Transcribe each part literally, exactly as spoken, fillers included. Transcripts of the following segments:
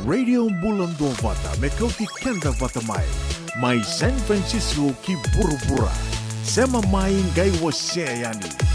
Radio Bula Duavata, me kauti keda vata mai. Mai San Francisco ki vuravura. Sema mai, qai wasea yani.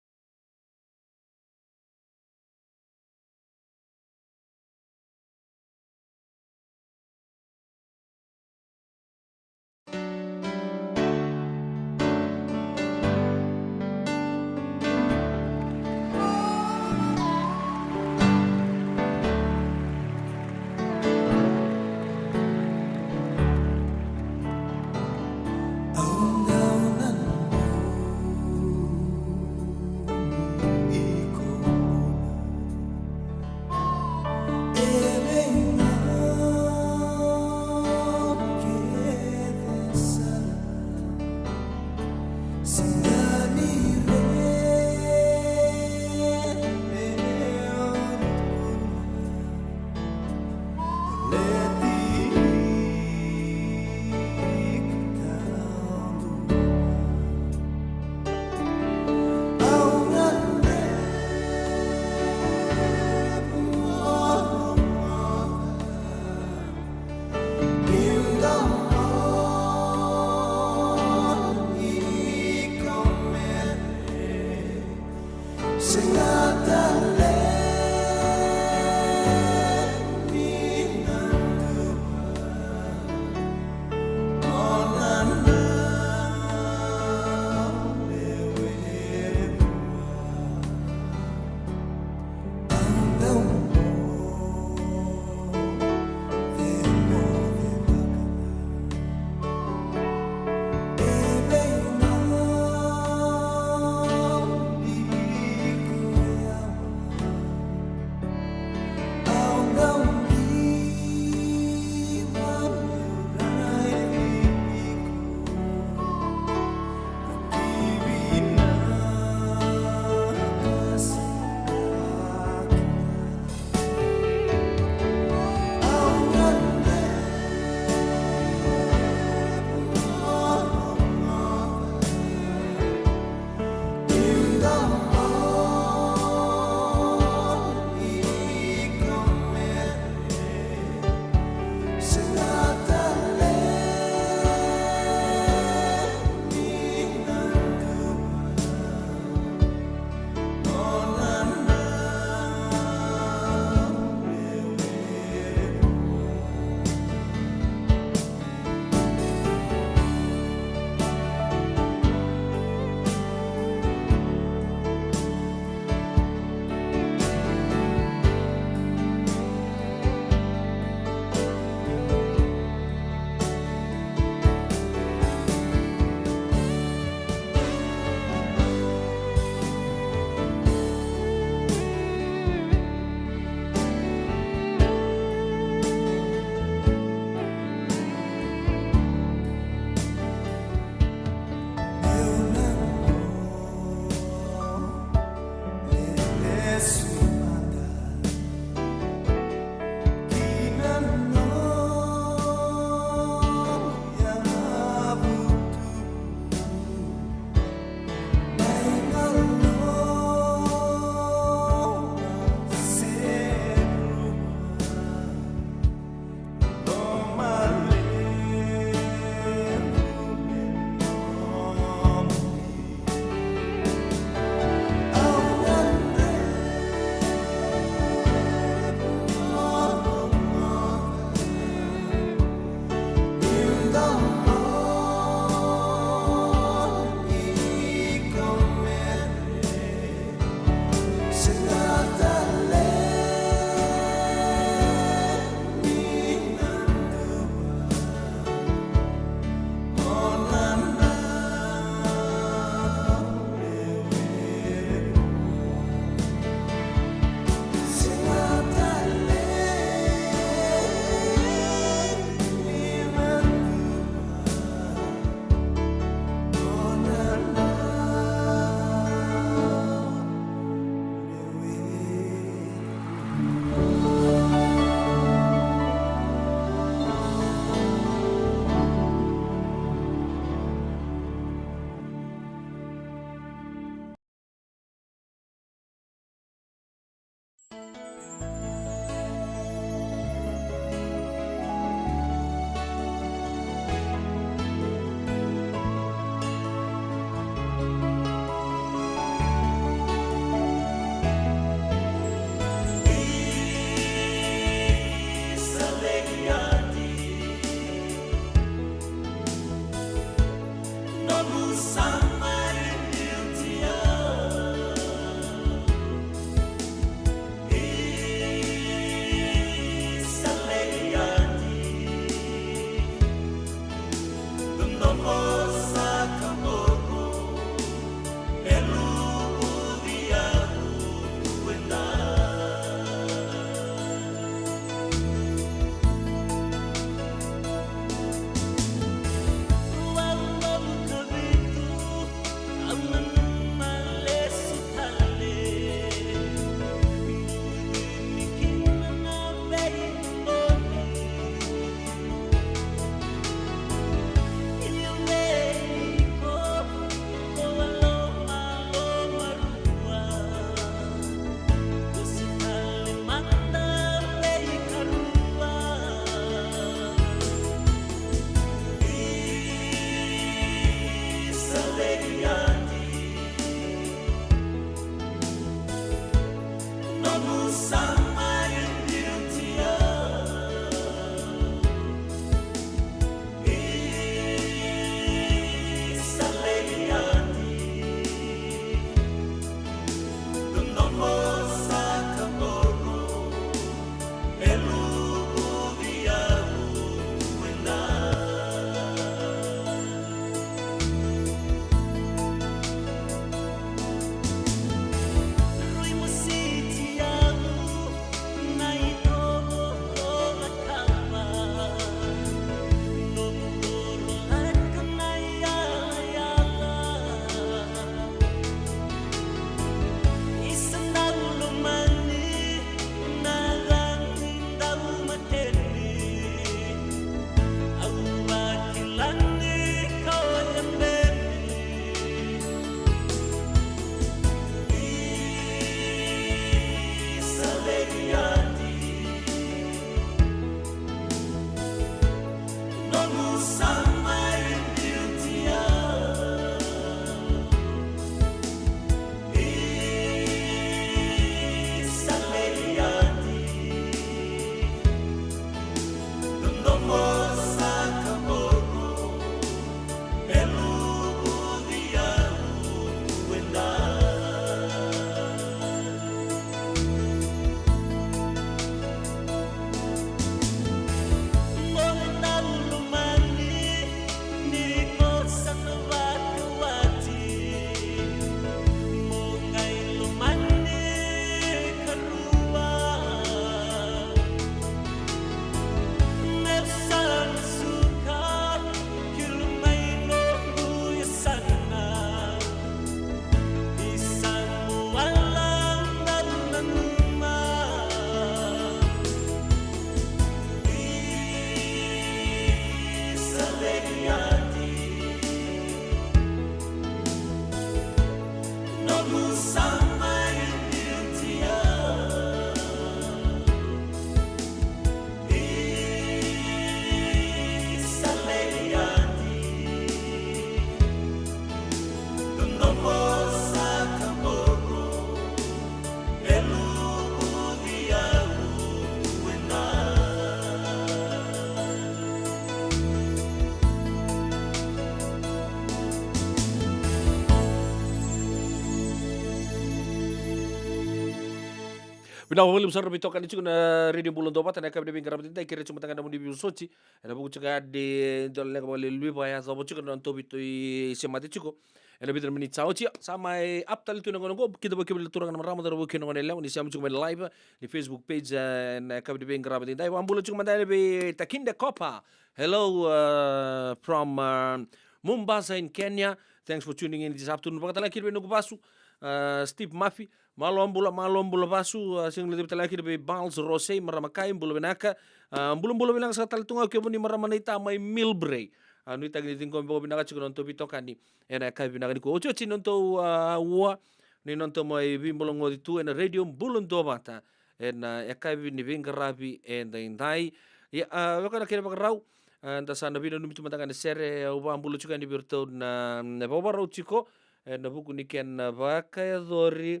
Vinaka vakalevu sara na veitokani tiko na Radio Bula Duavata ena yakavi ni veiqaravi edaidai. Kerei tiko mada ga na nomuni veivosoti ena vuku tiko ga ni dua na leqa vakaleluiva e yacova tiko na nodatou veitokani, semati tiko ena vica na miniti sa oti. Sa mai up tale tu na gauna oqo, kidavaki kemuni na turaga na marama, cauravou kei na goneyalewa ni sema tiko mai na live ni Facebook page, eh, ena yakavi ni veiqaravi edaidai. Vakabula tiko mada yani vei Takinde Kopa. Hello, uh, from, uh, Mombasa in Kenya. Thanks for tuning in this afternoon. Vakatalega kina vei noqu vasu, uh, Steve Murphy. Malo bula, malo bula vasu, uh, sega ni levu tale ga kina vei Bals Rosei, marama kai, bula vinaka. Uh, bulabula vinaka saka tale tu ga o kemuni marama naita mai Millbrae. Uh, nuitaki ni ciqomi vakavinaka tiko na nodatou veitokani ena yakavi vinaka nikua. Otioti na nodatou, uh, ua ni nodatou mai veibologoci tu ena Radio Bula Duavata ena yakavi ni veiqaravi edaidai. Ia, a, vaka na kena vakarau, a, da sa na veinanumi tu mada ga na sere, au vakabula tiko yani vei iratou na, na vakavakarau tiko ena vuku ni kena vakayacori,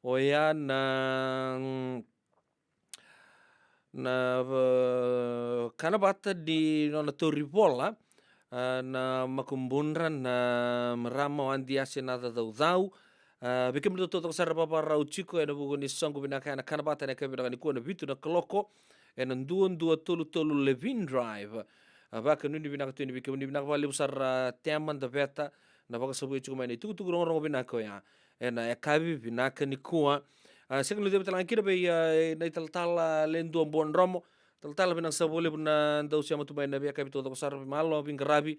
oya na, mm, na, va-, kana vata ni nona tauri vola, a, na makubudra na marama o Adi Ase Nacacaucau. A, vei kemudou taucoko sara vakavakarau tiko ena vuku ni soqo vinaka ya na kana vata ena yakavi vinaka nikua na vitu na kaloko ena dua dua tolu tolu Levin Drive. A, vakanuinui vinaka tu yani vei kemuni, vinaka vakalevu sara Tema Daveta na vakasavuya tiko mai na itukutuku rogorogo vinaka oya ena yakavi vinaka nikua. A, sega ni levu tale ga kina vei, a, na italatala Ledua Buadromo. Talatala, vinaka sara vakalevu na dau sema tu mai na veiyakavi taucoko sara, malo veiqaravi.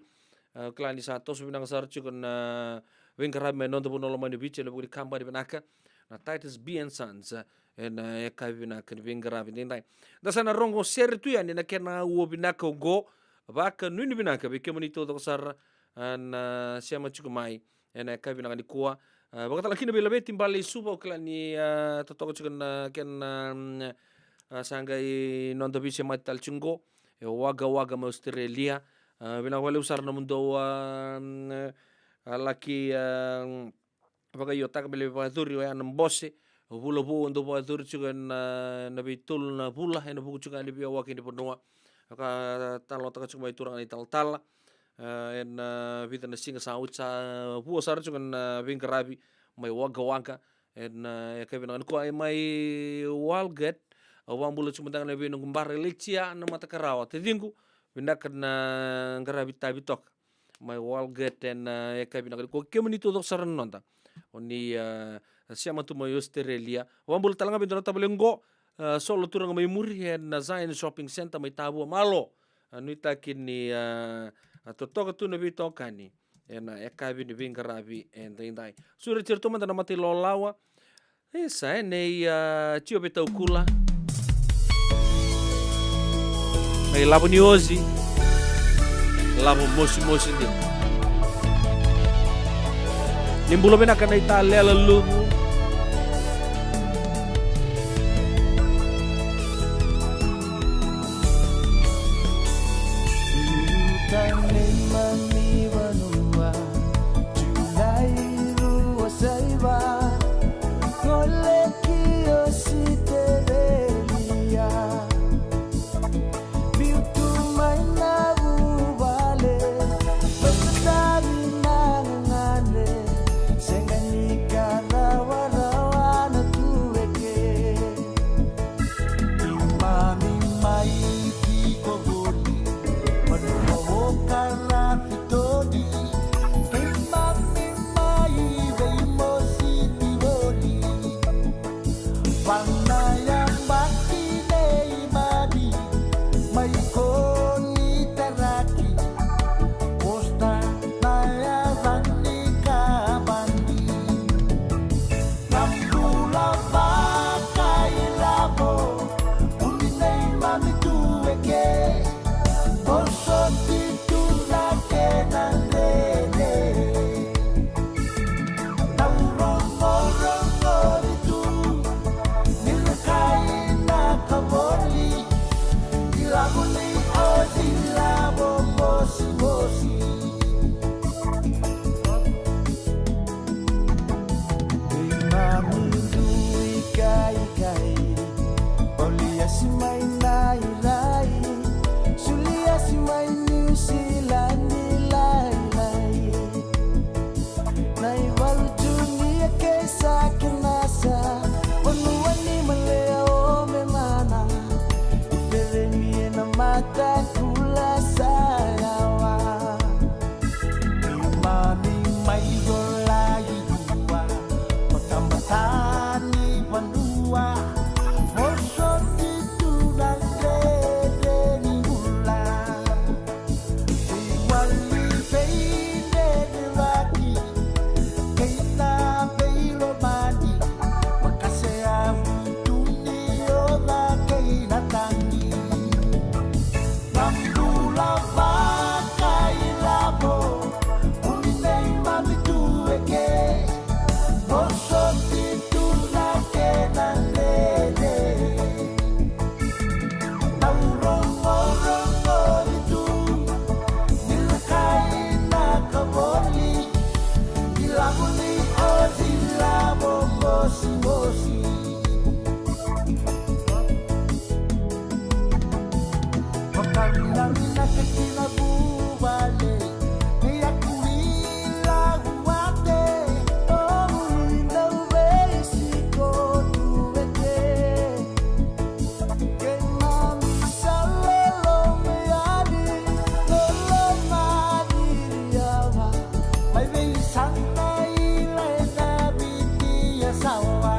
A, kila ni sa toso vinaka sara tiko na veiqaravi mai noda vanua lomani o Viti ena vuku ni kabani vinaka na Titus B and Sons, a, ena yakavi vinaka ni veiqaravi edaidai. Da sa na rogo sere tu yani na kena ua vinaka oqo. Vakanuinui vinaka vei kemuni taucoko sara, a, na sema tiko mai ena yakavi vinaka nikua. A, vakatalega kina vei Laveti Bale i Suva, au kila ni, a, totoka tiko na kena, mm, a, sa qai noda veisemati tale tiko oqo e Wagga Wagga mai Australia. A, vinaka vakalevu sara na nomudou, a, mm, a, laki, a, mm, vakaiotaka me levu vakayacori, oya na bose vula vou dau vakayacori tiko ena, na veitolu na vula ena vuku tiko ga ni veiyawaki ni vanua. Ka talanoataka tiko mai turaga na italatala, e, ena, e, vica na siga sa oti sa vua sara tiko na, e, veiqaravi mai Wagga Wagga. Ena, e, yakavi vinaka nikua, e, mai Walgett. Au vakabula tiko mada ga na vei noqu bara Leitia na Matakarawa, taciqu, vinaka na qaravi tavi toka mai Walgett ena, e, yakavi vinaka nikua. Kemuni taucoko sara na noda o ni, e, sema tu mai Australia. Vakabula tale ga vei dua na tavale qo, e, solo turaga mai muri ena Zion Shopping Centre mai Tavua, malo. E, nuitaki ni, e, e, totoka tu na veitokani ena, e, yakavi ni veiqaravi edaidai. Sureti iratou mada na mata ilawalawa. E sa e nei, a, Tio Vetaukula. Na ilavo ni Ozi. Lavo mosimosi dina. Ni bula vinaka na italela luvu. Ita neimami vanua, Julai rua saiva, gole ki Ositerelia. Biu tu mai na vuvale, vata tavi na gagane, sega ni ka rawarawa na tu eke. Keimami mai tiko voli, vanua o Karafitoni. Keimami mai veimositi voli, vana yabaki neimami mai Konitaraki, Costa na yava ni kabani. Na bula vakailavo, umi neimami tu eke, vosoti tu na kena dredre. Dau rogorogo tu, ni lako i na ka voli, ilavo ni Ozi, lavo mosimosi. Keimami dui kaikai, o Liasi mai Nairai, Suliasi mai Niusiladi lailai. Na ivalu Junia kei Sakinasa, vanua ni Malea o Memana, Ifereni ena Matakula sa yawa. Keimami mai Rolai Rua, o tabata ni vanua, vosoti tu na dredre ni bula. Veiwali veidredrevaki kei na veilomani, vakasea vutu ni oca kei na tagi. Na bula vakailavo, umi neimami tu eke, vosoti tu na kena dredre. Dau rogorogo tu, ni lako i na ka voli, ilavo ni Ozi, lavo mosimosi. Vakavinavinaka ki na vuvale, ni yaku ilavo vate, o ulu i dau veisiko tu eke. Keimami sa lolo me yali, lolo madiri yawa, mai veisana ila ena vitia sawa.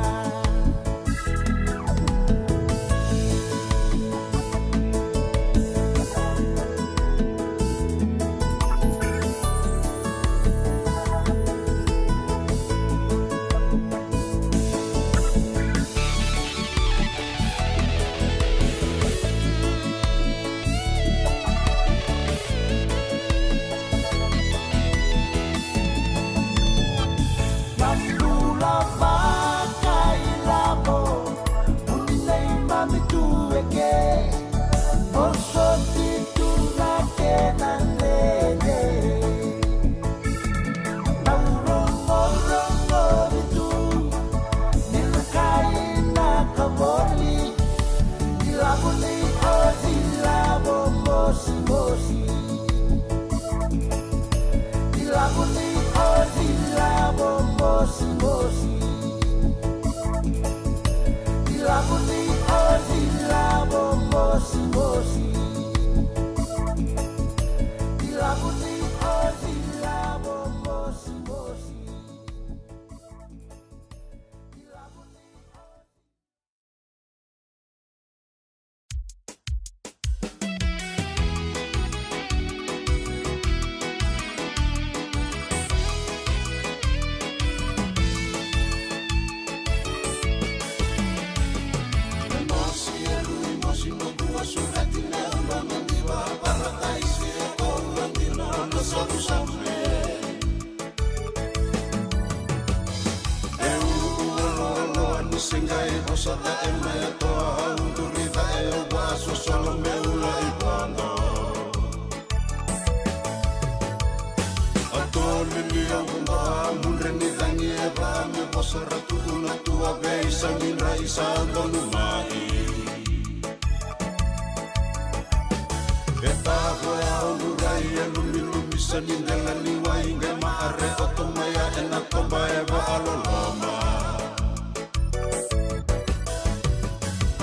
E tavo e aulurai e lumilumisa ni dela ni wai qai maare oto mai a ena toba e vaaloloma.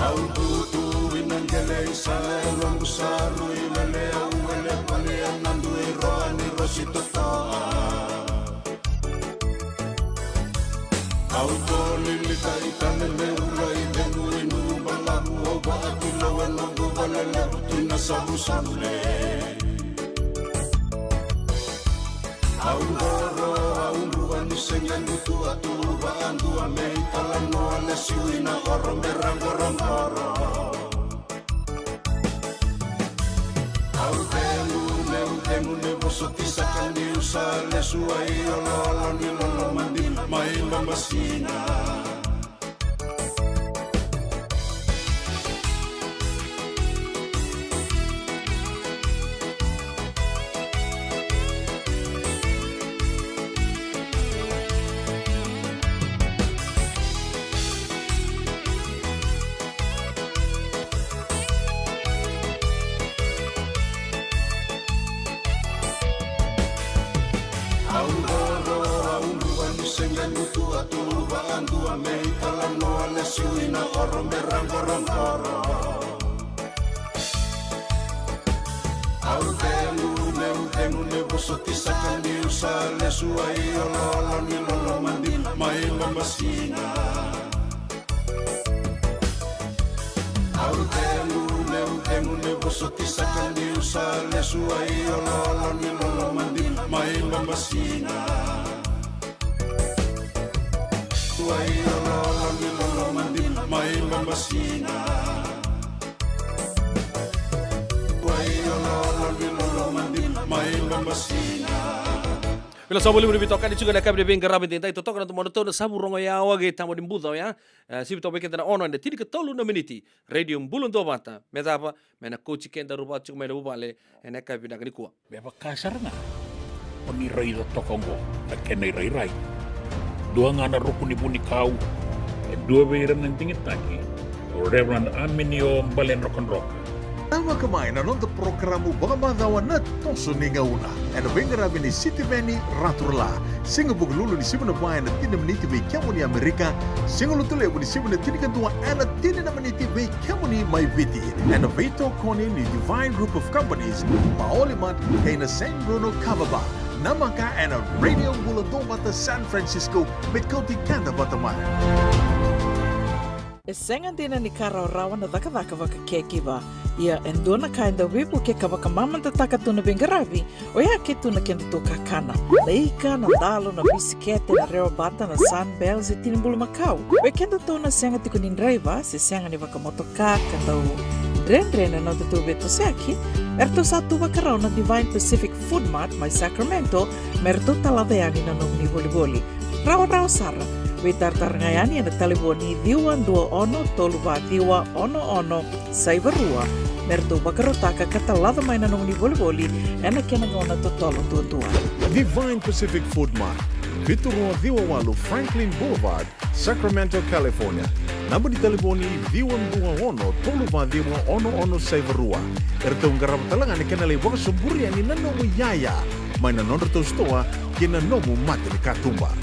Au dutu ina qele i sala e loqu sa rui wele au wele vale a na dui roa ni rosi totoa. Au tolili ka itale me ula i vegu i nuqu balavu au vaaki lau e noqu vale levu tu na savusavu le. Au qoro au dua ni sega ni tu a tu vaadua me italanoa lesiu i na qoro me ra qorogoro. Au cegu meu cegu ne vosoti saka niu sa lesu ai oloolo ni lolo madina mai mamasina. Au qoro au dua ni sega ni tu a tu vaadua me italanoa lesiu i na qoro me ra qorogoro. Au cegu meu cegu ne vosoti saka niu sa lesu ai oloolo ni lolo madina mai mamasina. Au cegu meu cegu ne vosoti saka niu sa lesu ai oloolo ni lolo madina mai mamasina. Ai oloolo ni lolo madina mai mamasina. Ai oloolo ni lolo madina mai mamasina. Vila sa volimu ni veitokani tiko na kavi ni veiqaravi edaidai totoka na tomana tau na savu rogo yawa kei tamo ni buca oya. E, sivi toka vei keda na ono ena tinikatolu na miniti. Radio Bula Duavata me cava me na koti keda ruvata tiko mai na vuvale ena kavi vinaka nikua. Me vaka sara ga o ni raica toka oqo na kena irairai. Dua ga na ruku ni vunikau, e dua vei ira na digitaki o Reverend Aminio Baledrokadroka. Cavaka mai na noda porokaramu vakamacawa na Toso ni Gauna ena veiqaravi nei Sitiveni Raturala. Siga Vukelulu ni sivi na va ena tini na miniti vei kemuni Amerika. Siga Lotulevu ni sivi na tinikadua ena tini na miniti vei kemuni mai Viti, ena veitokoni ni Divine Group of Companies, Maolimat kei na Saint Bruno Kava Bar. Namaka ena Radio Bula Duavata San Francisco, me kauti keda vata mai. E sega dina ni ka rawarawa na cakacaka vaka caregiver. Ia e dua na ka e dau veivuke ka vakamamadataka tu na veiqaravi, oya ke tu na kedatou kakana. Na ika, na dalo, na bisikete, na rewabata, na Sunbell se tini bulumakau. Vei kedatou na sega tiko ni draiva se sega ni vakamotoka ka dau dredre na nodatou veitosoyaki, eratou sa tu vakarau na Divine Pacific Food Mart mai Sacramento me ratou talaca yani na nomuni volivoli. Rawarawa sara. Veitaratara ga yani ena talevoni ciwa dua ono tolu va ciwa ono ono saiva rua me ratou vakarautaka ka talaca mai na nomuni volivoli ena kena gauna totolo duadua. Divine Pacific Food Mart, vitu rua ciwa walu Franklin Boulevard, Sacramento, California. Naba ni talevoni ciwa dua ono tolu va ciwa ono ono saiva rua. Eratou qarava tale ga na kena lai vakasoburi yani na nomu iyaya mai na nodratou sitoa kei na nomu mata ni katuba.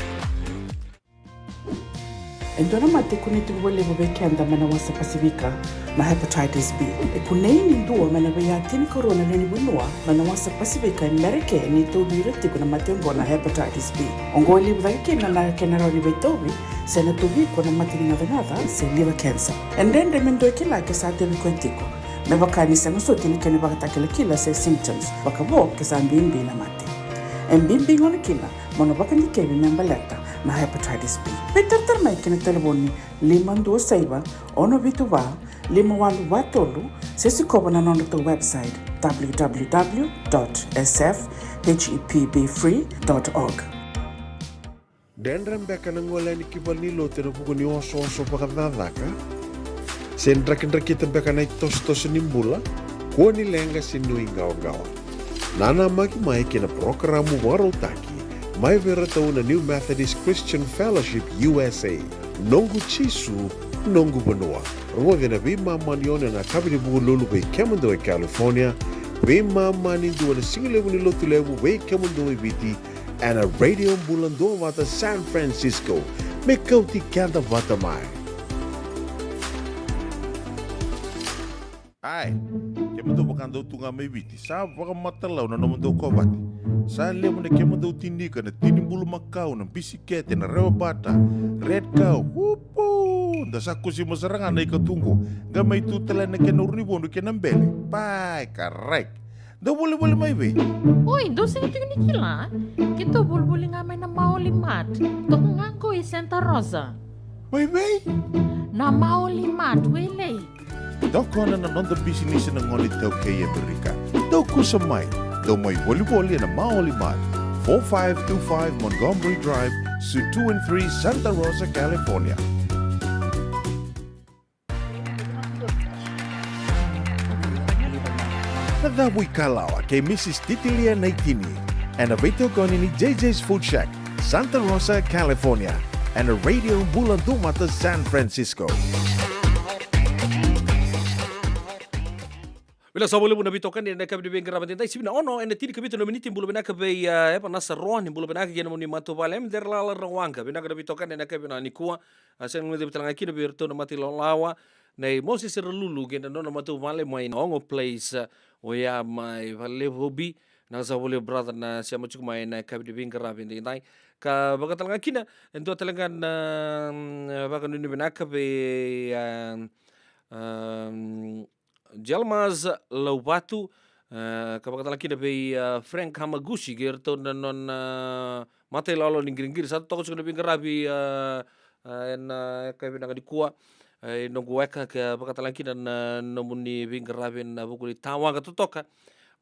E dua na mate e kunei tiko vakalevu vei keda mai na wasa Pasifika na hepatitis B. E kunei ni dua mai na veiya tinikarua na lewe ni vanua mai na wasa Pasifika e Merika ni tauvi ira tiko na mate oqo na hepatitis B. Oqo e levu cake kina na kena rawa ni veitauvi se na tauvi iko na mate ni gacagaca se liver cancer. E dredre me dua e kila ke sa tauvi koya tiko. Me vaka ni sega soti na kena ivakatakilakila se symptoms, vakavo ke sa bibi na mate. E bibi gona kina mo na vakadikevi me baleta na hepatitis B. Veitaratara mai ki na talevoni lima dua saiva, ono vitu va, lima walu va tolu, se sikova na nodratou website, w w w dot s f h e p b free dot org. Dredre beka na gole yani ki valenilotu ena vuku ni osooso vakacakacaka? Se drakidrakita beka na itosotoso ni bula? Kua ni leqa se nuiqawaqawa. Nanamaki mai ki na parokaramu vakarautaki mai vei iratou na New Methodist Christian Fellowship U S A. Noqu Jisu, noqu vanua. Rogoci ena veimama ni ono ena yakavi ni Vukelulu vei kemudou e California, veimama ni dua ena sigalevu ni Lotulevu vei kemudou e Viti, ena Radio Bula Duavata San Francisco. Me kauti keda vata mai. Ai, kemudou vakadau tu ga mai Viti, sa vakamatalau na nomudou kovate. Sa levu na kemudou tinika, na tini bulumakau, na bisikete, na rewabata, red cow, upu. Da sa kusima sara ga na ika tu qo. Qai mai tu tale na kena uru ni vodu kei na bele. Pai, karai. Dou volivoli mai vei? Oi, dou sega tiko ni kila? Keitou volivoli ga mai na Maoli Mart. Toka ga qo i Santa Rosa. Mai vei? Na Maoli Mart, Wailei. Tokona na noda bisinisi na gone iTaukei e Amerika. Dou kusa mai. Dou mai volivoli ena Maoli Mart, four five two five Montgomery Drive, Suite two and three, Santa Rosa, California. Na cavu i Kalawa kei Mrs Titilia Naitini, ena veitokoni ni J J's Food Shack, Santa Rosa, California, ena Radio Bula Duavata San Francisco. Vinaka sara vakalevu na veitokani ena yakavi ni veiqaravi edaidai, sivi na ono ena tinikavitu na miniti. Bula vinaka vei, ah, Eva Nasaroa, ni bula vinaka kei na nomuni matavuvale Emi Deralala Rawaqa. Vinaka na veitokani ena yakavi nikua. A sega ni guilecavi tale ga kina vei iratou na mata ilawalawa nei Moses Ralulu kei na nona matavuvale mai na Ogo Place, ah, oya mai Valelevuobi. Vinaka sara vakalevu brother na sema tiko mai ena yakavi ni veiqaravi edaidai. Ka vaka tale ga kina, e dua tale ga na, mm, vakanuinui vinaka vei, ah, ah, Jelmas Lauvatu, eh, ka vakatale kina vei, eh, Frank Hamaguchi, kei iratou na nona, eh, mata ilawalawa ni qiriqiri. Sa totoka tiko na veiqaravi, eh, eh, ena, eh, yakavi vinaka nikua, eh, e noqu weka, ka vakatale kina na nomuni veiqaravi ena vuku ni tawaqa totoka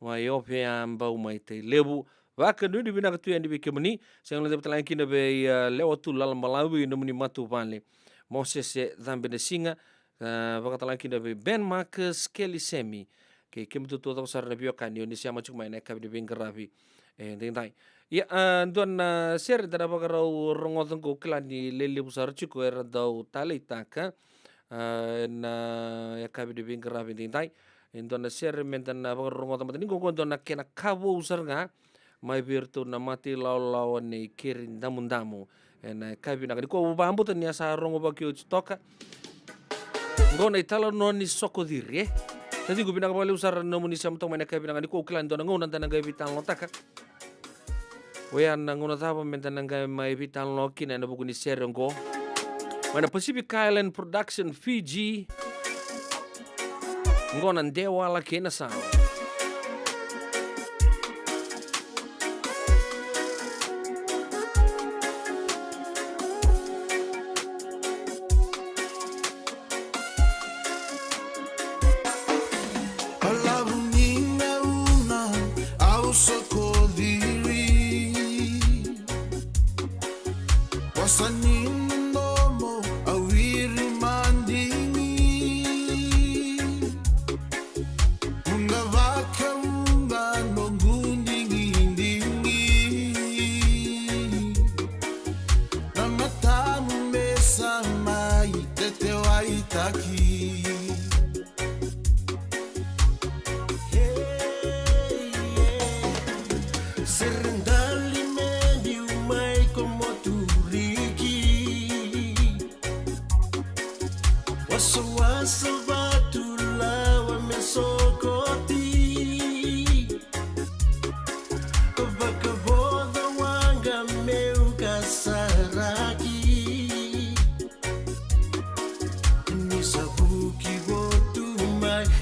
mai Ovea, Bau, mai Tailevu. Vakanuinui vinaka tu yani vei kemuni, sega ni guilecavi tale ga kina vei, eh, Lewa Tu Lalabalavu, nomuni matavuvale Mosese Cabenesiga, ah, vakatale ga kina vei Ben Marcus, Kelly Semi, kei kemudou taucoko sara na veiwekani o ni sema tiko mai ena yakavi ni veiqaravi edaidai. Ia, ah, dua na sere da na vakarau rogoca qo, kila ni lelevu sara tiko era dau taleitaka, ah, ena yakavi ni veiqaravi edaidai. E dua na sere meda na vakarau rogoca mada ni qo, qo dua na kena ka vou sara ga, mai vei iratou na mata ilawalawa nei Keri Damudamu. Ena yakavi vinaka nikua, au vakabauta ni a sa rogo vakaoti toka. Qo na italanoa ni sokociri, e? Sa tiko vinaka vakalevu sara na nomuni sema toka mai ena yakavi vinaka nikua. Au kila ni dua na gauna da na qai veitalanoataka. Oya na gauna cava meda na qai mai veitalanoa kina ena vuku ni sere oqo? Mai na Pacific Island Production Fiji. Qo na Dewala kei na Sala. Balavu ni gauna au sokociri. Vosa ni domo au wiri madigi. Vuqa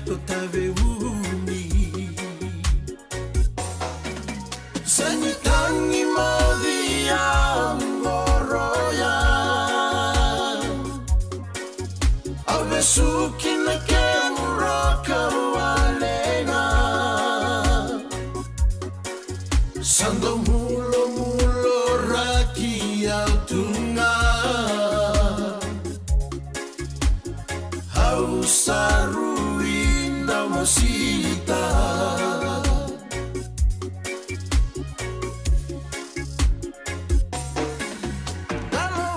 ko Taveuni. Seni tagi moci ya qoroya. Au vesuki na kemu roka wale ga. Sa dau mulomulo raki au tu ga. Au sa rui da mosita.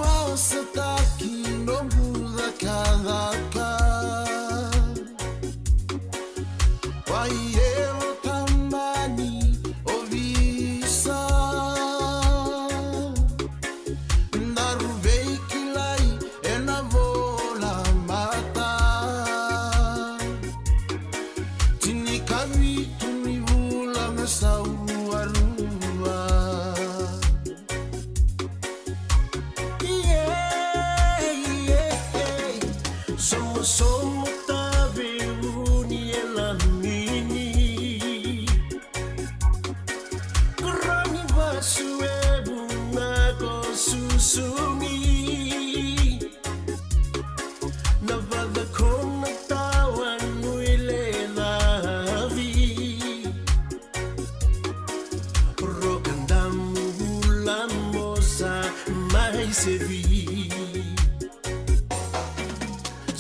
Kaloasataki noqu cakacaka. Wai evo tabani o visa. Daru veikilai ena vola mata. Tinikavitu ni vula ga sa ruarua. Ie, ie, somosomo Taveuni e lamini. Koroni vasu e vuna ko susugi. Na vacakona tawa nui le lavi. Roka damu vula mosa mai sevi.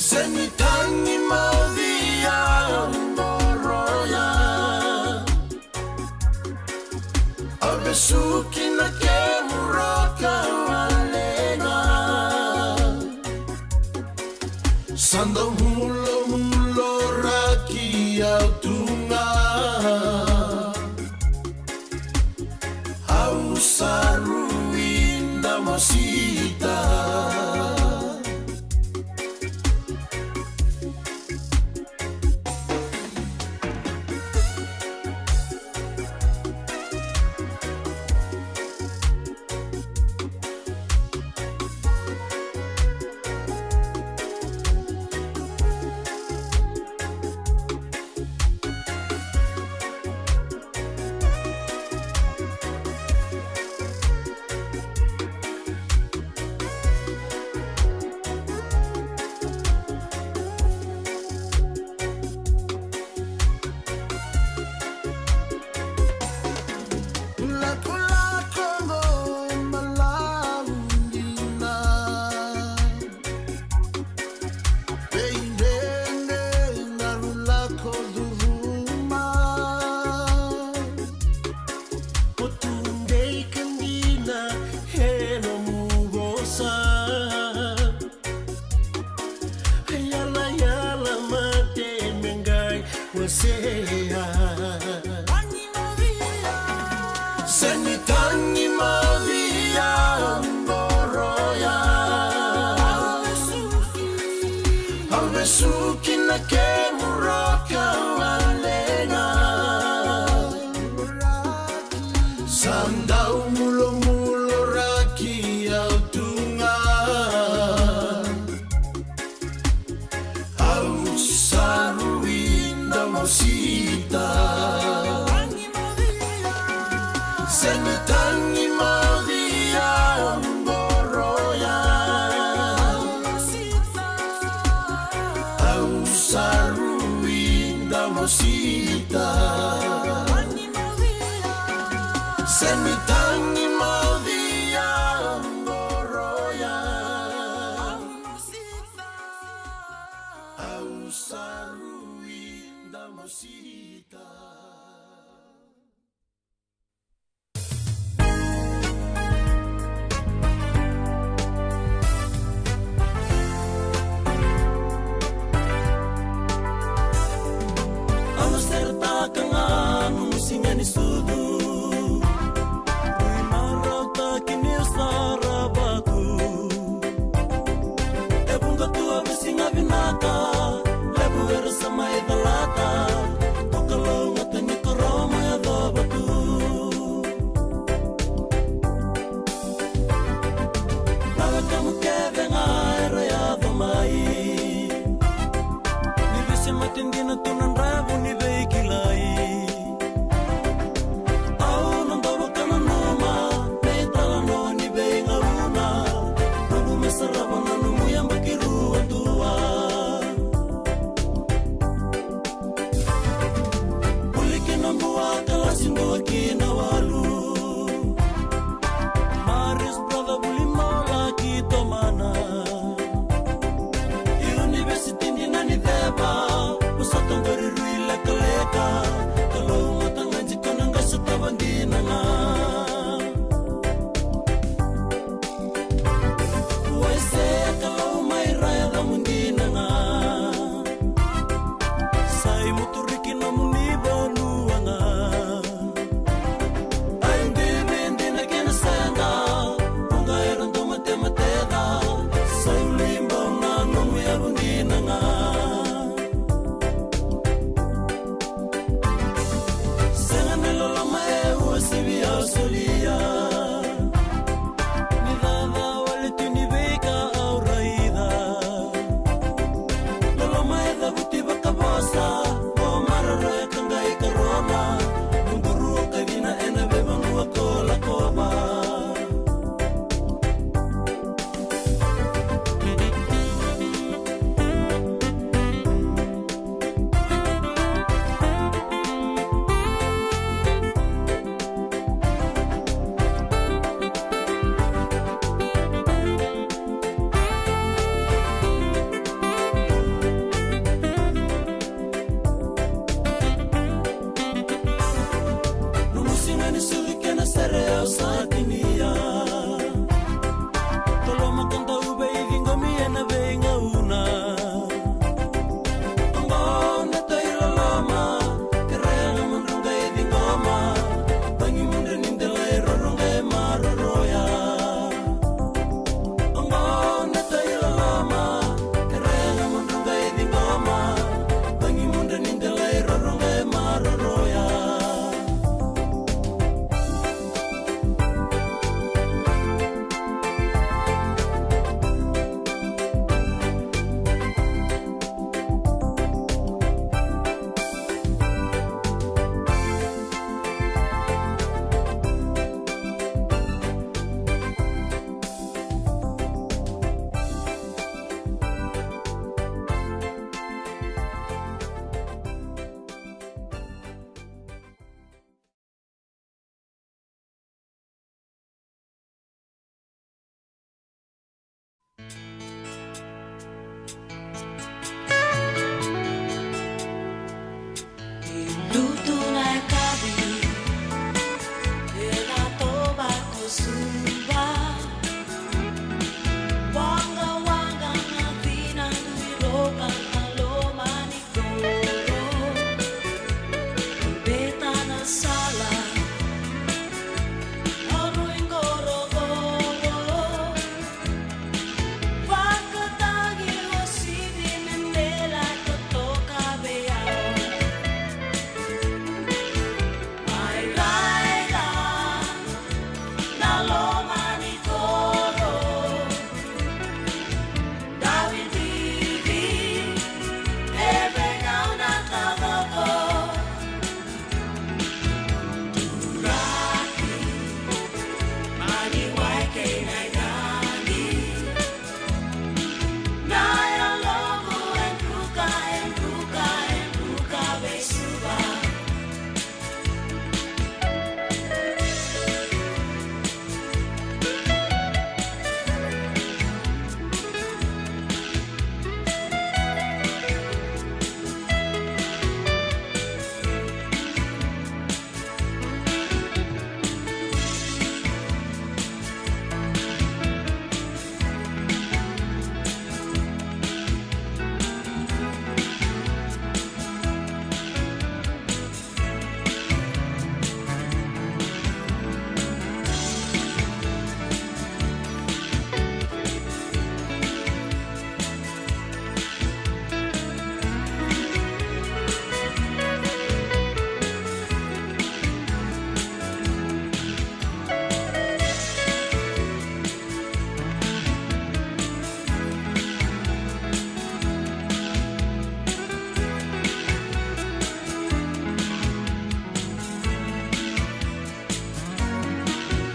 Seni tagi moci ya qoroya. Au vesuki na kemu roka wale ga. Sa dau mulomulo raki au tu ga. Au sa rui da mosita. Lakolako mo malavu dina. Vei dredre na rulako curuma. Ko tu dei ka dina e nomu vosa. Yalayala mate me qai wasea. Seni tagi moci ya qoroya. Au vesuki na kemu roka wale ga. Sa dau mulomulo raki au tu ga. Au sa rui da mosita. Seni tagi moci ya qoroya. Au sa rui da mosita. Seni tagi moci ya qoroya. Au sa rui da mosita. Au na seretaka ga nomu siga ni sucu. Ui marautaki niu sara vatu. E vuqa tu a veisiga vinaka. Levu era sa mai calata. Ko Kalou ga tani koro mo yacova tu. Na wekamu kece ga era yaco mai. Ni veisema dina Lutu na yakavi ena toba ko Suva. Waqawaqa na vina dui roka na loma ni koro. Beta na sala o rui qoroqoro. Vakatagi o sivi me mela totoka vei au. Mai raica na loma ni koro. Dawi tivi e vei au na tavako. Turaki, mani wai kei na i dani. Na yaloqu e druka, e druka, e druka vei Suva.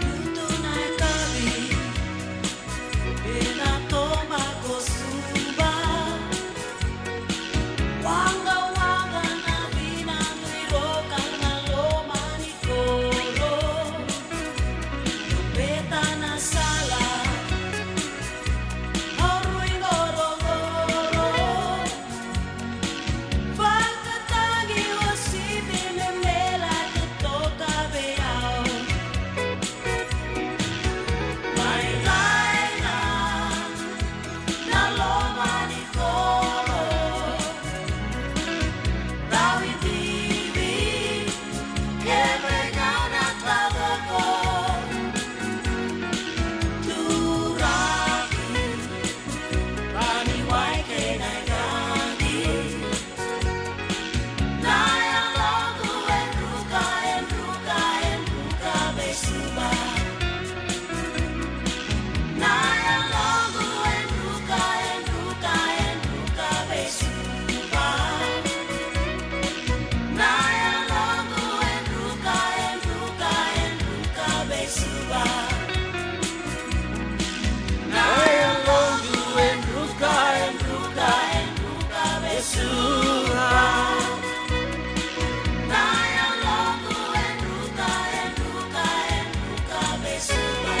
Lutu na yakavi ena toba ko Suva. Waqawaqa na vina dui roka na loma ni koro. Beta na sala o rui qoroqoro. Vakatagi o sivi me mela totoka vei au. Mai raica na loma ni koro. Dawi tivi e vei au na tavako. Turaki, mani wai kei na i dani. Na yaloqu e druka, e druka, e druka vei Suva. Na yaloqu e druka, e druka, e druka vei Suva. Na yaloqu e druka, e druka, e druka vei Suva. Na yaloqu e druka, e druka, e druka vei Suva. Na yaloqu e druka, e druka, e druka vei Suva.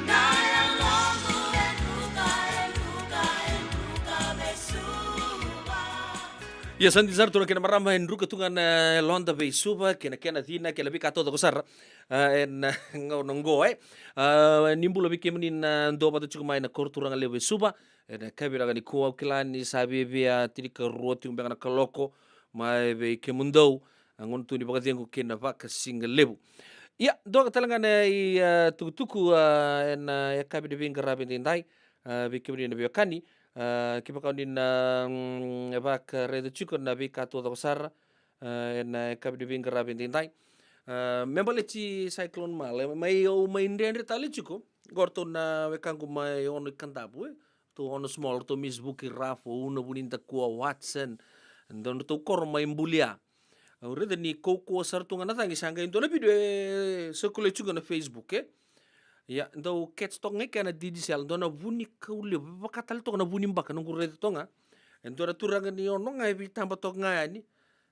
Na yaloqu e druka, e druka, e druka vei Suva. Ia sa dina sara, turaga kei na marama, e druka tu ga na yaloda vei Suva kei na kena cina kei na veika taucoko sara. A, ena gauna oqo, e. A, ni bula vei kemuni na dua vata tiko mai na koro turaga levu e Suva. Ena yakavi vinaka nikua, au kila ni sa viavia tinikarua tiko beka na kaloko mai vei kemudou. A, gauna tu ni vakacegu kei na vakasigalevu. Ia, dua tale ga na i, a, tukutuku, a, ena yakavi ni veiqaravi edaidai, a, vei kemuni na veiwekani, a, kevaka o ni na, mm, vakaraica tiko na veika taucoko sara, a, ena yakavi ni veiqaravi edaidai. A, me baleti Cyclone Mala, mai, au mai dredre tale tiko. Qo ratou na wekaqu mai Ono i Kadavu, e. Ratou Ono Small, ratou Miss Vuki Rafo, Una Vunidakua Watson. Dua na ratou koro mai Bulia. Au raica ni kaukauwa sara tu ga na cagi, sa qai dua na video e circulate tu ga na Facebook, e. Ia, dau catch toka ga i kea na digicel, dua na vu ni kau levu, vaka tale toka na vu ni baka, noqu raica toka ga. E dua na turaga ni Ono ga e veitaba toka ga yani.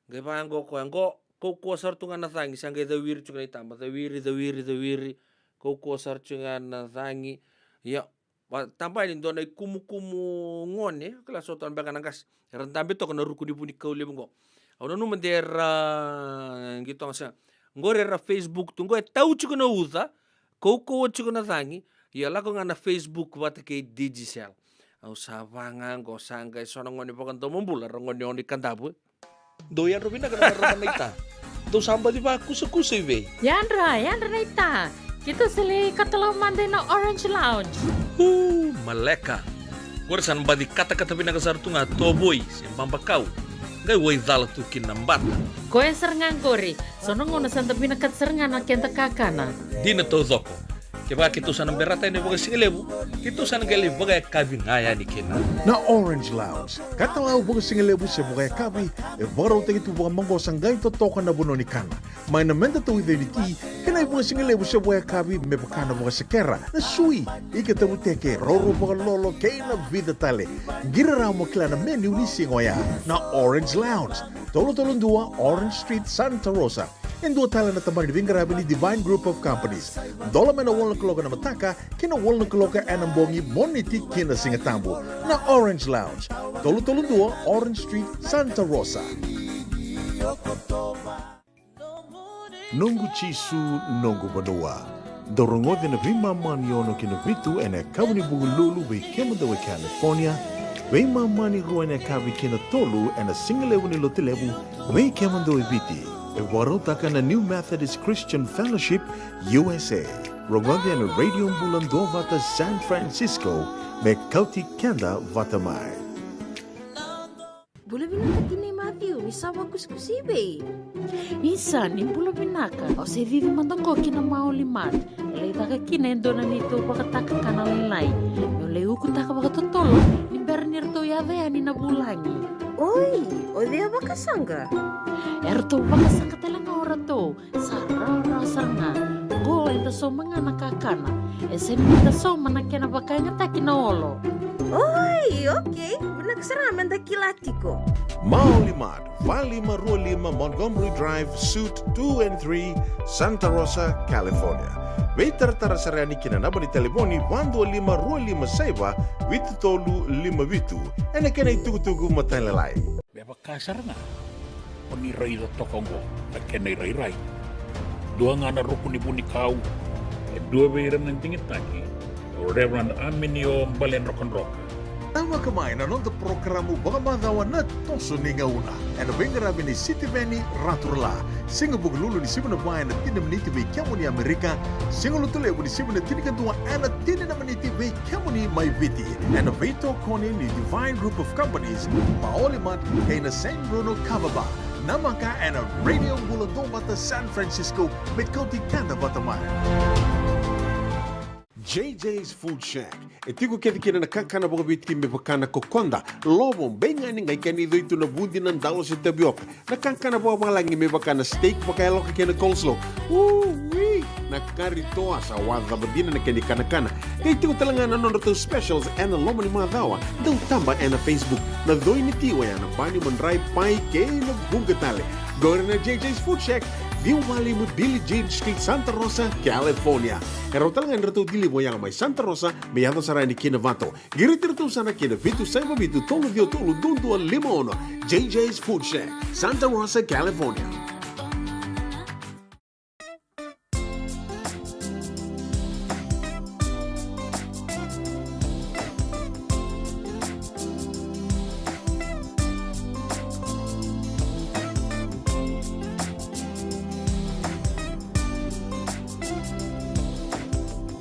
Qai vaqo koya qo, kaukauwa sara tu ga na cagi, sa qai cawiri tu ga na itaba, cawiri, cawiri, cawiri, kaukauwa sara tu ga na cagi, Ia, va tabani dua na ikumukumu gone, kila sotona beka na qase. Era dabe toka na ruku ni vunikau levu qo. Au nanuma de ra qitoga sa. Qori era Facebook tu qo e tau tiko na uca, kaukauwa tiko na cagi, ia lako ga na Facebook vata kei Digicel. Au sa vaga qo sa qai so na gone vakadomobula, ra gone ono i Kadavu. Dou yadra vinaka na marama naita. Dou sa baci vakusakusa i vei? Yadra, yadra naita. Keitou sa lai katalau mada ina Orange Lounge. U, maleka. Qori sa na baci katakata vinaka sara tu ga tovoi se babakau. Qai waicala tu kina na bata. Koya sara ga qori. So na gauna sa da vinakata sara ga na keda kakana. Dina taucoko. Kevaka keitou sa na berata yani vakasigalevu, keitou sa na qai lai vakayakavi ga yani kina. Na Orange Lounge, katalau vakasigalevu se vakayakavi, e vakarautaki tu vakamaqosa qai totoka na vanua ni kana. Mai na meda tauica ni ti, kei na ivakasigalevu se vakayakavi me vaka na vakasekera, na sui, ika tavuteke, roro vakalolo, kei na vica tale. Qiri rawa mo kila na menu ni siga oya. Na Orange Lounge, tolu tolu dua Orange Street, Santa Rosa. E dua tale na tabana ni veiqaravi ni Divine Group of Companies. Dola mai na walu na kaloko ena mataka ki na walu na kaloko ena bogi, Moniti ki na Sigatabu. Na Orange Lounge, tolu tolu dua Orange Street, Santa Rosa. Noqu Jisu, noqu vanua. Dau rogoci ena veimama ni ono ki na vitu ena yakavi ni Vukelulu vei kemudou e California, veimama ni rua ena yakavi ki na tolu ena sigalevu ni Lotulevu vei kemudou e Viti. E vakarautaka na New Methodist Christian Fellowship, U S A. Rogoci ena Radio Bula Duavata San Francisco me kauti keda vata mai. Bula vinaka tinai Matthew, ni sa vakusikusi i vei? Isa, ni bula vinaka. Au se cici mada qo ki na Maoli Mart. E lai caka kina e dua na neitou vakataka kana lailai. Meu lai ukutaka vakatotolo ni bera ni ratou yaco yani na vulagi. Oi, o cei a vakasaqa? E ratou vakasaqa tale ga o ratou. Sa rawarawa sara ga. Qo eda sauma ga na kakana. E sega ni da sauma na kena vakayagataki na olo. Oi, okei. Vinaka sara ga meda kila tiko. Maoli Mart, va lima rua lima Montgomery Drive, Suite two and three, Santa Rosa, California. Veitaratara sara yani ki na naba ni talevoni va dua lima rua lima saiva vitu tolu lima vitu. Ena kena itukutuku matailalai. Me vaka sara ga o ni raica toka oqo na kena irairai. Dua ga na ruku ni vunikau, e dua vei ira na digitaki, o Reverend Aminio Baledrokadroka. Namaka mai na noda porokaramu vakamacawa Na Toso ni Gauna, ena veiqaravi nei Sitiveni Raturala. Siga Vukelulu ni sivi na va ena tini na miniti vei kemuni Amerika. Siga Lotulevu ni sivi na tinikadua ena tini na miniti vei kemuni mai Viti, ena veitokoni ni Divine Group of Companies, Maoli Mart, kei na San Bruno Kava Bar. Namaka ena Radio Bula Duavata San Francisco, me kauti keda vata mai. J J's Food Shack. E tiko kece kina na kakana vakaviti me vaka na kokoda, lovo, beigani, qai kena icoitu na vudi, na dalo se tavioka. Na kakana vakavalagi me vaka na steak vakayaloka kei na coleslaw. Ui! Na kari toa, sa wacava dina na kena ikanakana. Qai tiko tale ga na nodratou specials ena loma ni macawa. Dau taba ena Facebook. Na coi ni ti oya na bani, madrai, pai kei na vuqa tale. Qori na J J's Food Shack, ciwa va lima Billie Jean Street, Santa Rosa, California. E rawa tale ga ni ratou deliver oya mai Santa Rosa me yaco sara yani ki Novato. Qiriti iratou sara ki na vitu saiva vitu tolu ciwa tolu dua dua lima ono. J J's Food Shack, Santa Rosa, California.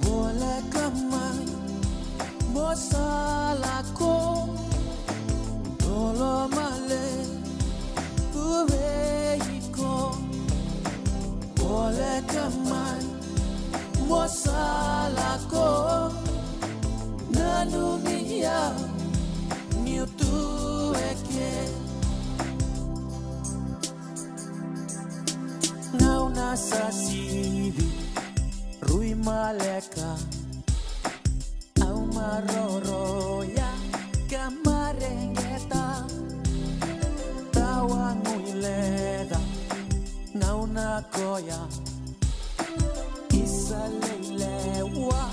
Voleka mai mo sa lako, dolo male tu vei iko. Voleka mai mo sa lako, nanumi au niu tu eke. Gauna sa sivi, rui maleka, au maroroya ka mareqeta. Tawa gui leca, gauna koya isa lei lewa,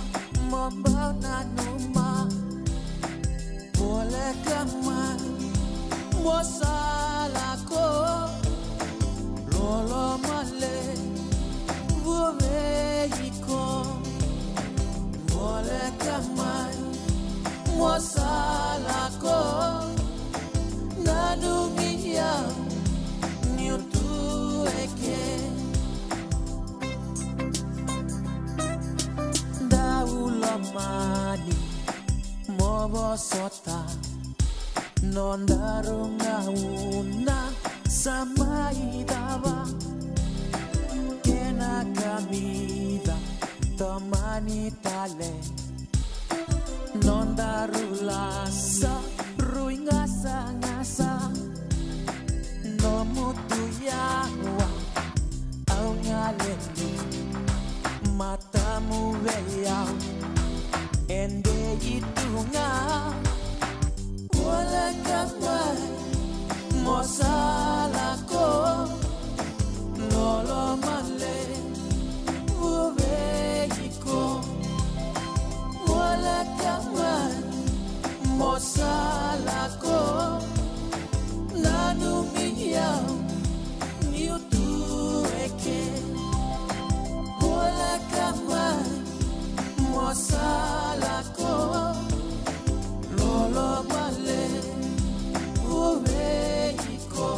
mo bau na Mo sa lako, lolo male, vua vei iko. Voleka mai, mo sa lako, nanumi au niu tu eke. Dau lomani mo vosota, nodaru gauna sa mai cava. Kena kamica tomani tale, nodaru lasa rui gasagasa. Nomu tu yawa au galeni, matamu vei au e dei tu ga. Voleka mai, mo sa lako, lolo male, vua vei iko. Voleka mai, mo sa lako, nanumi au niu tu eke. Voleka mai, mo sa lako, lolo male, vua vei iko.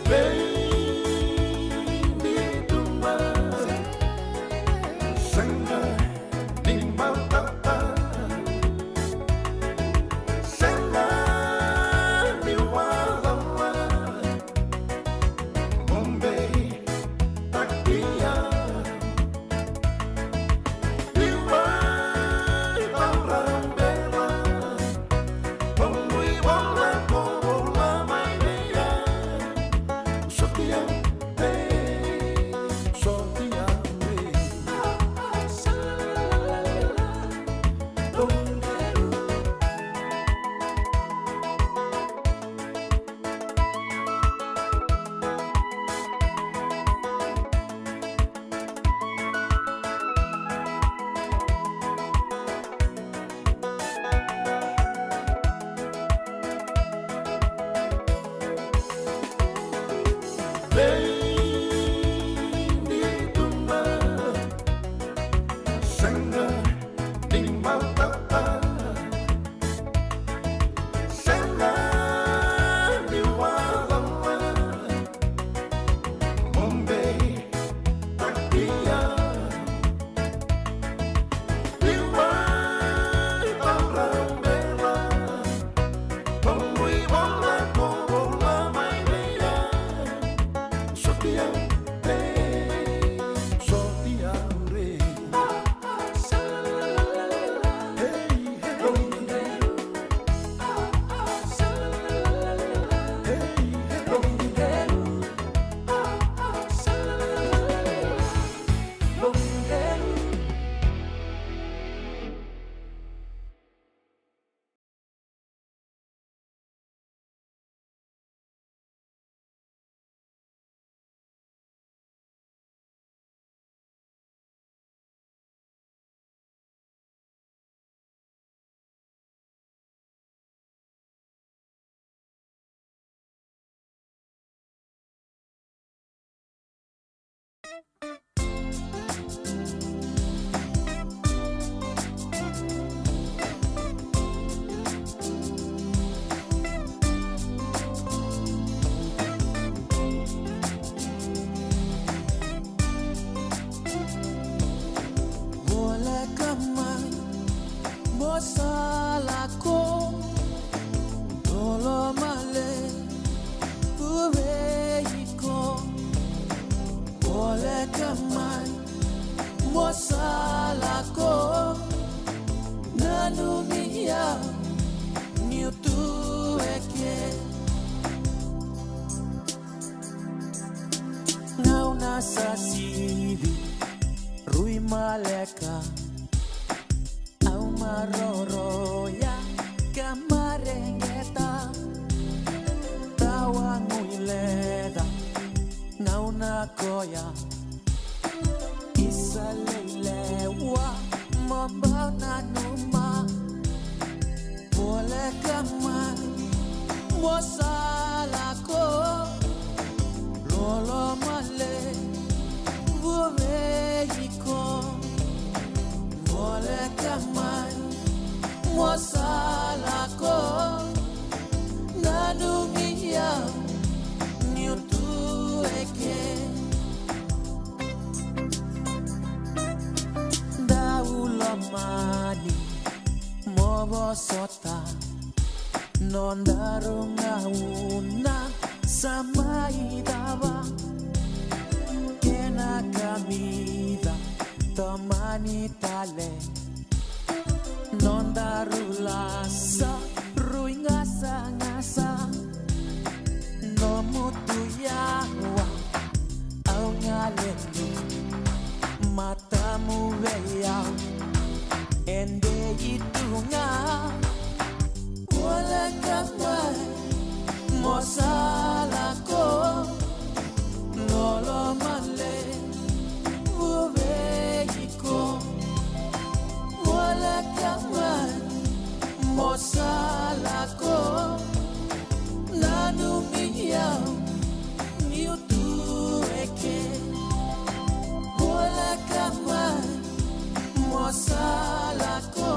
Vei ni tuba, sega ni matata, sega ni walala, mo beitaki au. Vei ni tuba, sega ni matata, sega ni walala, mo beitaki au. Voleka mai mo sa lako, loloma levu vei iko. Voleka mai mo sa lako, nanumi au niu tu eke. Gauna sa sivi, rui maleka, au maroroya ka mareqeta. Tawa guileca gauna koya, isa leilewa mo bau nanuma. Voleka mai mo sa lako, loloma levu vei iko. Voleka mai mo sa lako, nanumi au niu tu eke. Dau lomani mo vosota nodaru gauna sa mai cava. Kena kamica tomani tale, nodaru lasa rui gasagasa. Nomu tu yawa au galeli, matamu vei au e dei tu ga. Voleka mai mo sa lako, loloma levu vei iko. Voleka mai mo sa lako, nanumi au niu tu eke. Voleka mai mo sa lako,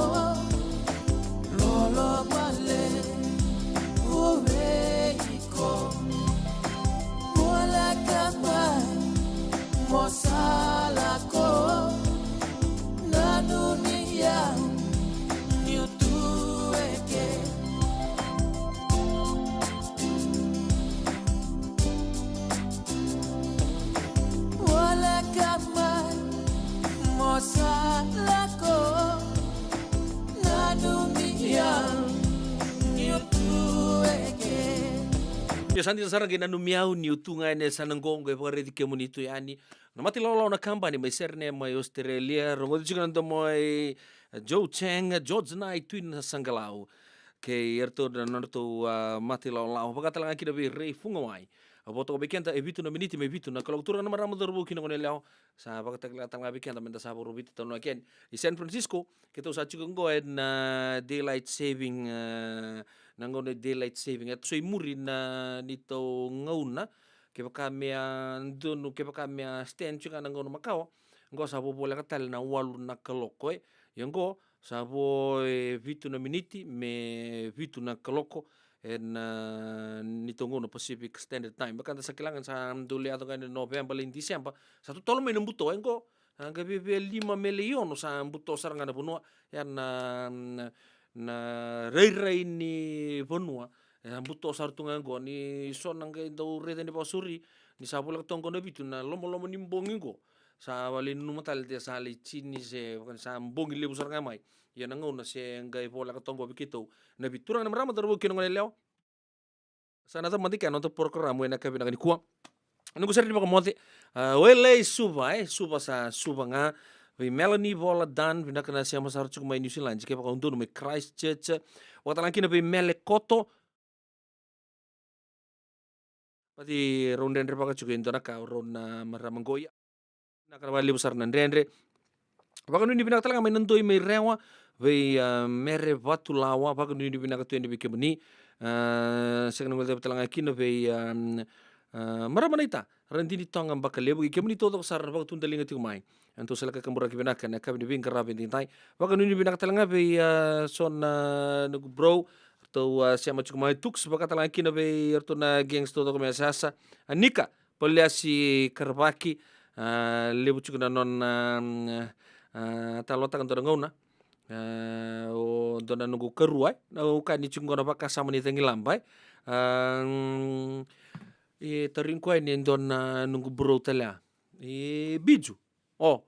loloma levu vei iko. Io, sa dina sara qai nanumi au niu tu ga ena yasana qo, qai vakaraici kemuni tu yani. Na mata ilawalawa na kabani mai Sydney mai Australia, rogoci tiko na domo i Joe Chang, George Nai, Tui na Saqalau. Kei iratou na nodratou, a, mata ilawalawa. Vaka tale ga kina vei Ray Fugawai. A vo toka vei keda e vitu na miniti me vitu na kaloko, turaga na marama, cauravou kei na goneyalewa. Sa vakatakila tale ga vei keda meda sa vakarau veitalanoa kina. I San Francisco, keitou sa tiko qo ena daylight saving, e, na gauna e daylight saving. E toso i muri na neitou gauna, kevaka me a donu, kevaka me a stand tiko ga na gauna makawa, qo sa vo voleka tale na walu na kaloko, e. Ia qo sa vo e vitu na miniti me vitu na kaloko ena, a, neitou gauna Pacific Standard Time. Vaka eda sa kila ga ni sa dau lai yaco ga ena November, lai December, sa totolo mai na buto, e qo, a, qai via, via lima me lai ono sa buto sara ga na vanua. Ia na, na, na rairai ni vanua, e, sa buto sara tu ga qo. Ni so na qai dau raica ni vakasauri, ni sa voleka toka qo na vitu, na lomaloma ni bogi qo sa lai nanuma tale de sa lai tini se vaka ni sa bogi levu sara ga mai. Ia na gauna se qai voleka toka qo vei keitou na vitu, turaga na marama, cauravou kei na goneyalewa. Sa na cava mada kina na noda porokaramu ena yakavi vinaka nikua. Noqu sere ni vakamoce, a, o Elei Suva, e, Suva sa Suva ga. Vei Melanie Vola Dan, vinaka na sema sara tiko mai New Zealand, kevaka o donu mai Christchurch. Vaka tale ga kina vei Mele Koto. Vati rau dredre vaka tiko e dua na ka o rau na marama qo, ia. Vinaka vakalevu sara na dredre. Vakanuinui vinaka tale ga mai Nadoi mai Rewa, vei, a, Mere Vatulawa, vakanuinui vinaka tu yani vei kemuni. A, sega ni guilecava tale ga kina vei, a, a, marama naita Radini Toga Bakalevu, kei kemuni taucoko sara na vakatudaliga tiko mai. Eda tou sa lai kaburaki vinaka ena yakavi ni veiqaravi edaidai. Vakanuinui vinaka tale ga vei, a, so na noqu bro, ratou, a, sema tiko mai Tuks, vaka tale ga kina vei iratou na gangs taucoko mai Yasayasa. A, Nika Paliasi Karavaki, a, levu tiko na nona, a, a, talanoataka dua na gauna. A, o dua na noqu karua, e, na, au kaya ni tiko qo na vakasama ni cagilaba, e. A, mm, e, tarogi koya ni dua na noqu bro tale ya. E, Biju. O.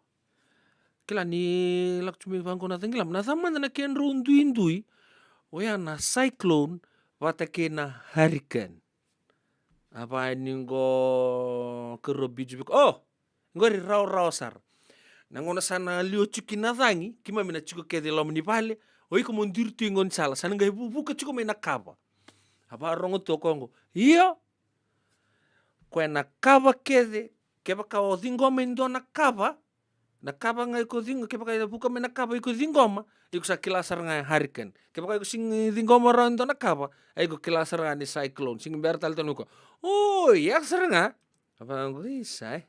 Kila ni lako tu mai vaqo na cagilaba. Na cava mada na kedrau duidui, oya na cyclone vata kei na hurricane. A va ni qo karua Biju vei koya. O! Qori rawarawa sara. Na gauna sa na liwa tiko kina na cagi, keimami na tiko kece i loma ni vale, o iko mo duri tu i gaunisala, sa na qai vuvuka tiko mai na kava. A vakarogo tu o koya qo. Io! Koya na kava kece, kevaka o ciqoma e dua na kava, na kava ga iko ciqo-, kevaka e vuka mai na kava iko ciqoma, iko sa kila sara ga e hurricane. Kevaka iko sigi ciqoma rawa e dua na kava, a iko kila sara ga ni cyclone. Sigi bera tale tale na koya. O, ia sara ga. A vaqo, isa, e.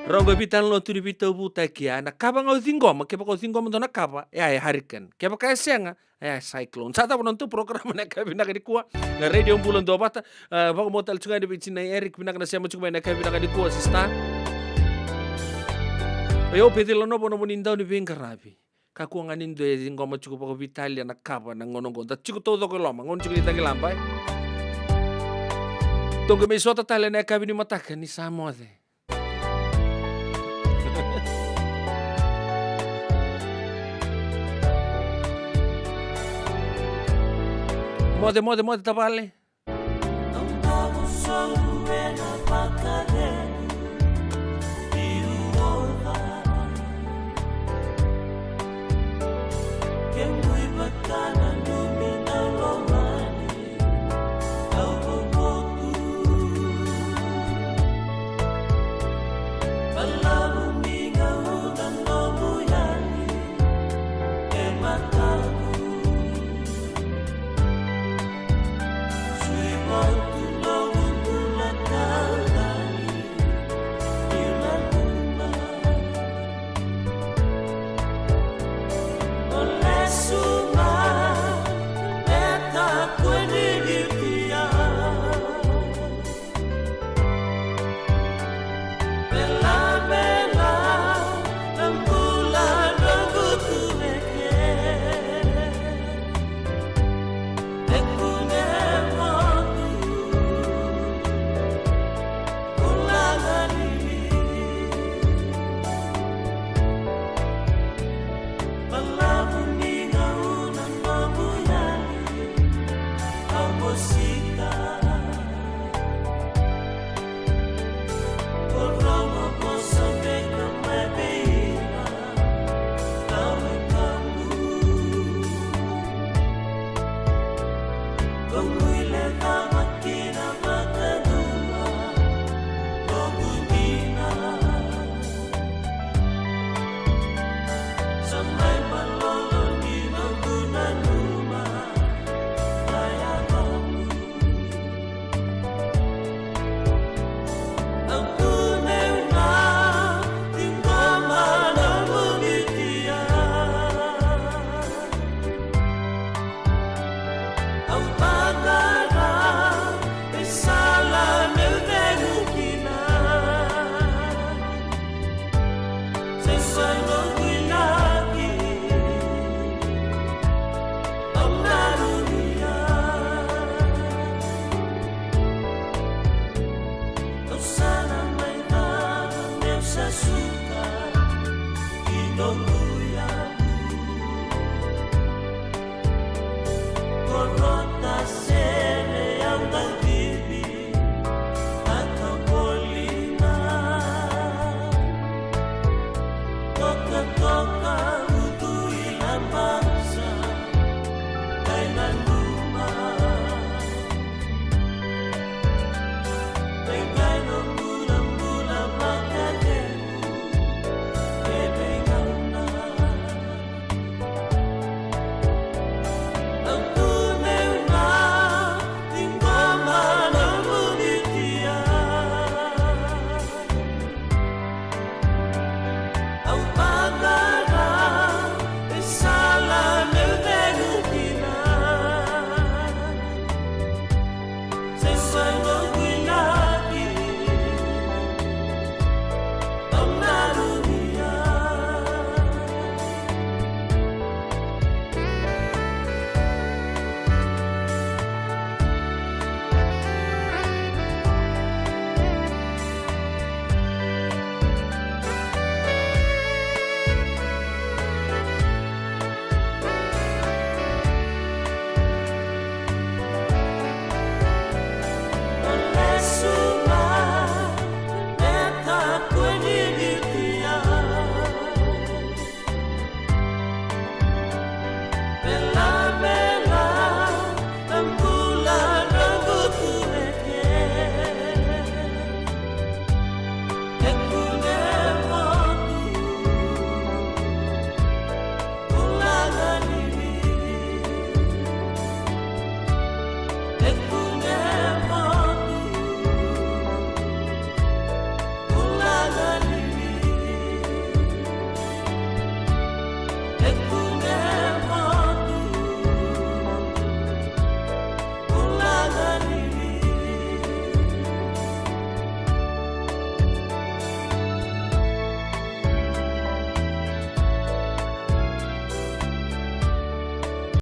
Rogo e veitalanoa tu ni veitauvutaki, a, na kava ga o ciqoma, kevaka o ciqoma dua na kava, e a e hurricane. Kevaka e sega, e a e cyclone. Sa cava na nodatou porokaramu ena yakavi vinaka nikua. Na Radio Bula Duavata, a, vakamoce tale tiko ga yani vei tinai Eric, vinaka na sema tiko mai ena yakavi vinaka nikua, sista. Oi, au Peceli Lanovo, nomuni dau ni veiqaravi. Kakua ga ni dua e ciqoma tiko vakaveitalia na kava na gauna oqo. Da tiko taucoko e loma, gauna tiko ni cagilaba, e. Tou qai mai sota tale ena yakavi ni mataka ni sa moce. Moce, moce, moce tavale.